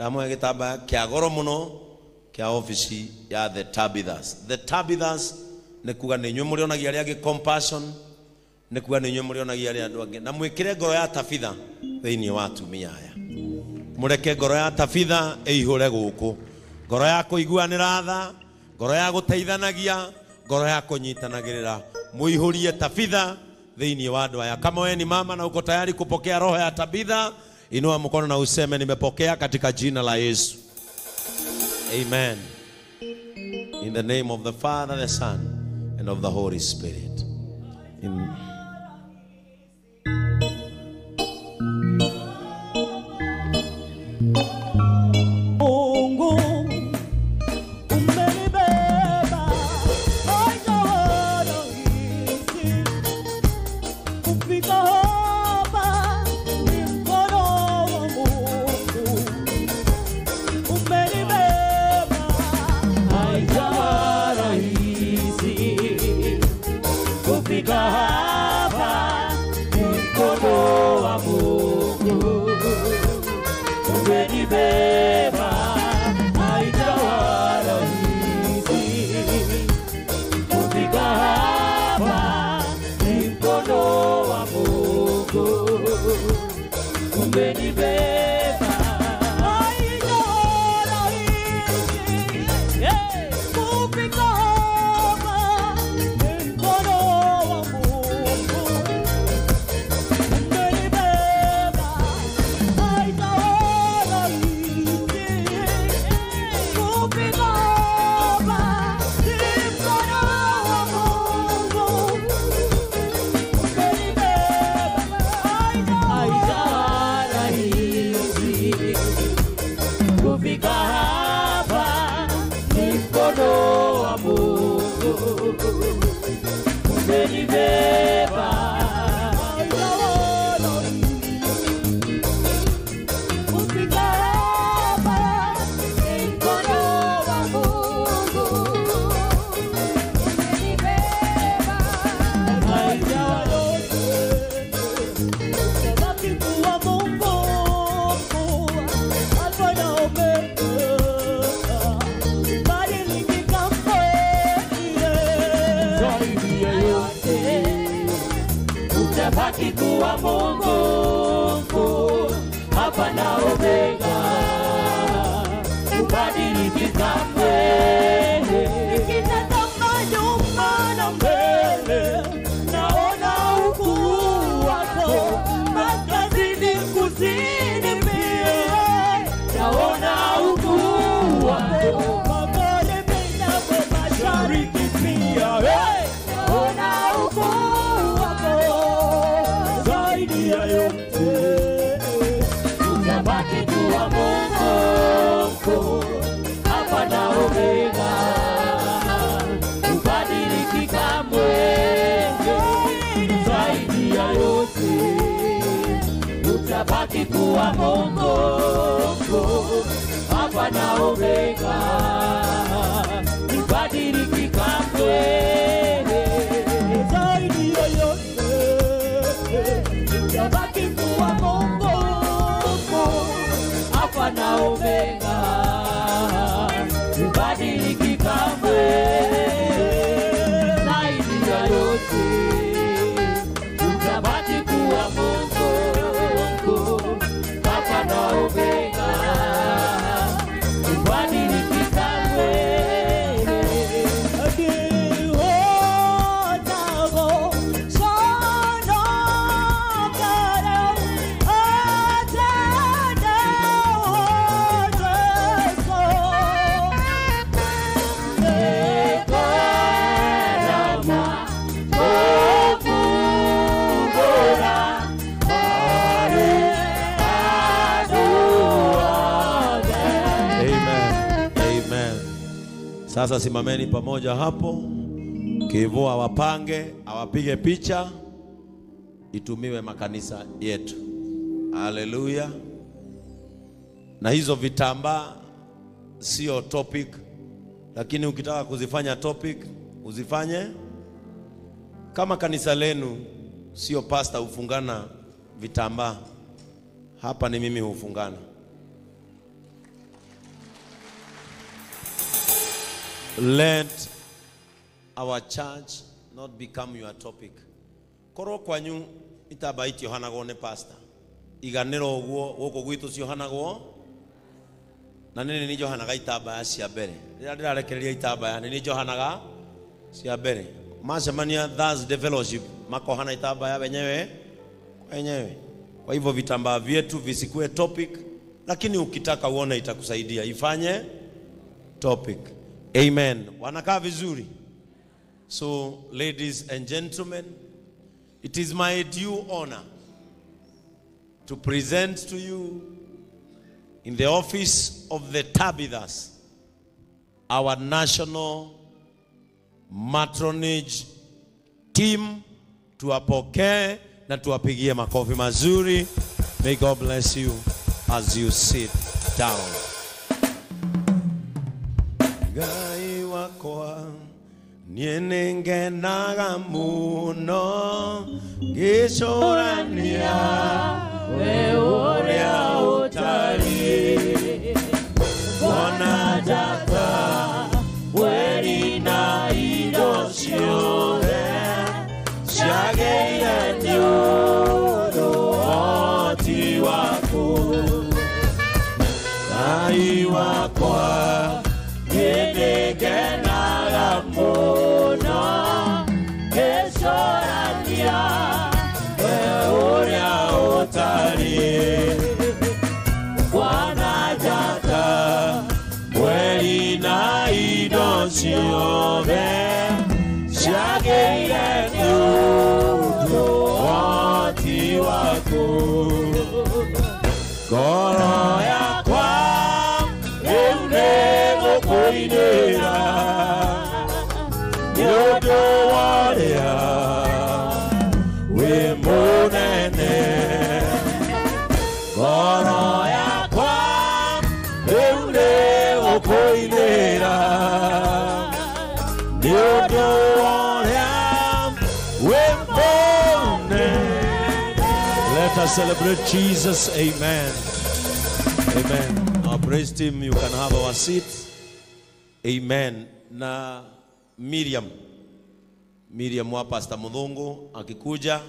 Ndamũhe gĩtambaya kĩa goro mũno kĩa ofici ya The Tabithas. The Tabithas nĩ kuga nĩ inyuĩ mũrĩonagia arĩa angĩ compassion, nĩ kuga nĩ inyuĩ mũrĩonagia arĩa andũ angĩ, na mwĩkĩre ngoro ya Tabitha thĩinĩ wa atumia aya. Mũreke ngoro ya Tabitha ĩihũre gũkũ, ngoro ya kũiguanĩra tha, ngoro ya gũteithanagia, ngoro ya kũnyitanagĩrĩra. Mũihũrie Tabitha thĩinĩ wa andũ aya. Kama wewe ni mama na uko tayari kupokea roho ya Tabitha, inua mkono na useme nimepokea katika jina la Yesu. Amen. In the name of the Father, the Son, and of the Holy Spirit. Mungu umenibeba, haijawa rahisi kufika hapa, ni mkono wa Mungu umenibeba, haijawa rahisi kufika hapa, ni mkono wa Mungu umenibeba, haijawa rahisi kufika hapa, ni mkono wa Mungu umenibeba, haijawa rahisi kufika hapa, ni mkono wa Mungu umenibeba, haijawa rahisi kufika hapa, ni mkono wa Mungu umenibeba, haijawa rahisi kufika hapa, ni mkono wa Mungu umenibeba, haijawa rahisi kufika hapa, ni mkono wa Mungu umenibeba, haijawa rahisi utabaki kuwa Mungu, Alfa na Omega, badiliki kamwe. Zaidi ya yote utabaki kuwa Mungu, Alfa na Omega, ubadiliki kamwe. Nikitazama nyuma na mbele, naona ukuu wako, kaskazini, kusini pia, Naona ukuu wako, magharibi na mashariki pia, hey! naona ukuu wako zaidi ya yote utabaki kuwa Mungu, Alfa na Omega, ubadiliki kamwe. Zaidi ya yote utabaki kuwa Mungu, Alfa na Omega, ubadiliki kamwe. Zaidi ya yote utabaki kuwa Mungu, Alfa na Omega, ubadiliki kamwe. Zaidi ya yote utabaki kuwa Mungu, Alfa na Omega, ubadiliki kamwe. Amen. Amen. Sasa simameni pamoja hapo. Kivu awapange, awapige picha, itumiwe makanisa yetu. Haleluya. Na hizo vitambaa sio topic, lakini ukitaka kuzifanya topic, uzifanye kama kanisa lenu sio pastor hufungana vitambaa. Hapa ni mimi hufungana. Let our church not become your topic. Korwo kwanyu itambaya itiohanagwo nĩ pastor, iganĩra ũguo gũkũ gwitũ ciohanagwo na nĩ nĩ njohanaga itambaya cia mbere. Rĩrĩa ndĩrarekereria itambaya nĩ njohanaga cia mbere. Macemania Thursday fellowship makohana itambaya wenyewe wenyewe. Kwa hivyo vitambaa vyetu visikue topic, lakini ukitaka uone itakusaidia ifanye topic. Amen. Wanakaa vizuri. So ladies and gentlemen, it is my due honor to present to you in the office of the Tabithas our national matronage team. Tuwapokee na tuwapigie makofi mazuri. May God bless you as you sit down. Ngai wakwa niĩ nĩngenaga mũno ngĩcũrania we ũrĩa ũtariĩ, ngona njata mweri na indo ciothe ciagĩire nĩ ũndũ ũhoti waku. Ngai wakwa niĩ nĩngenaga mũno ngĩcũrania we ũrĩa ũtariĩ, ngona njata mweri na indo ciothe ciagĩire nĩ ũndũ ũhoti waku. Ngoro yakwa rĩu nĩgũkũinĩra nĩ ũndũ wa ũrĩa wĩ mũnene. Ngoro yakwa rĩu nĩgũkũinĩra nĩ ũndũ wa ũrĩa wĩ mũnene. Let us celebrate Jesus. Amen. Amen. Our praise team, you can have our seats. Amen. Na Miriam, Miriam wa Pastor Muthungu akikuja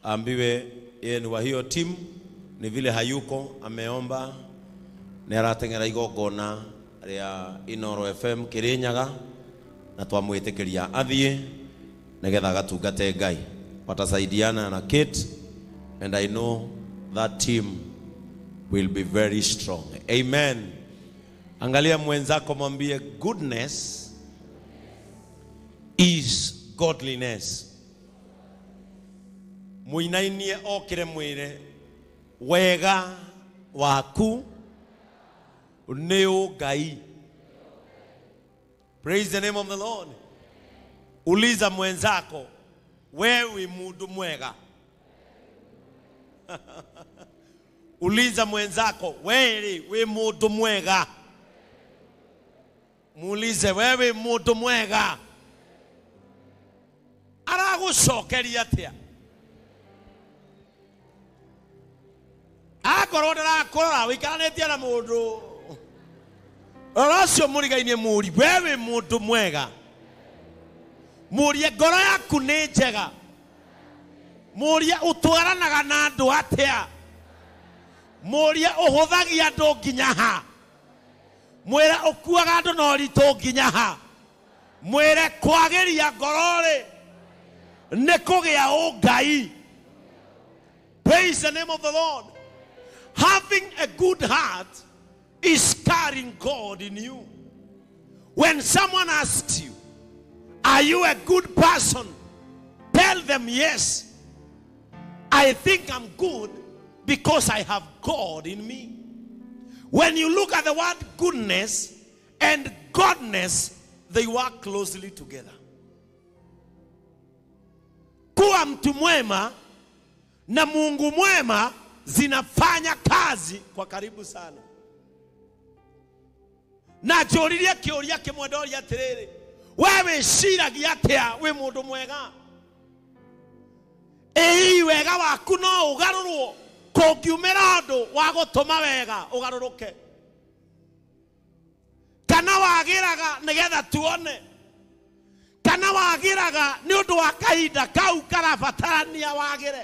ambiwe yeye ni wa hiyo team, ni vile hayuko, ameomba nĩ arateng'era igongona rĩa Inoro FM Kirinyaga na twamwĩtĩkĩria athiĩ nĩgetha agatungate Ngai. Watasaidiana na Kate, and I know that team will be very strong. Amen. Angalia mwenzako mwambie goodness is godliness. Muinainie okire mwire wega waku nĩ ũngai. Praise the name of the Lord. Uliza mwenzako, wewe mundu mwega. Uliza mwenzako, wewe we mundu mwega. Muulize, wewe mundu mwega. Aragucokeria atia? Akorwo ndarakurora wikaranĩtie na mũndũ rora ũcio mũrigainie, mũri wewe mũndũ mwega. Mũrie ngoro yaku nĩ njega. Mũrie ũtwaranaga na andũ atĩa. Mũrie ũhũthagia andũ nginya ha. Mwĩre ũkuaga andũ na ũritũ nginya ha. Mwĩre kwagĩria ngoro rĩ nĩ kũgĩa ũngai. Praise the name of the Lord. Having a good heart is carrying God in you. When someone asks you, are you a good person? Tell them yes. I think I'm good because I have God in me. When you look at the word goodness and godness, they work closely together. Kuwa mtu mwema na Mungu mwema zinafanya kazi kwa karibu sana. Na njũririe kĩũria kĩmwe ndoria atĩrĩrĩ, we wĩciragia atĩa wĩ mũndũ mwega? Ĩĩ wega waku no ũgarũrwo kũngiumĩra ũndũ wa gũtũma wega ũgarũrũke, kana wagĩte Wagĩraga nĩgetha tuone, kana wagĩraga nĩ ũndũ wa kahinda kau karabatarania wagĩre?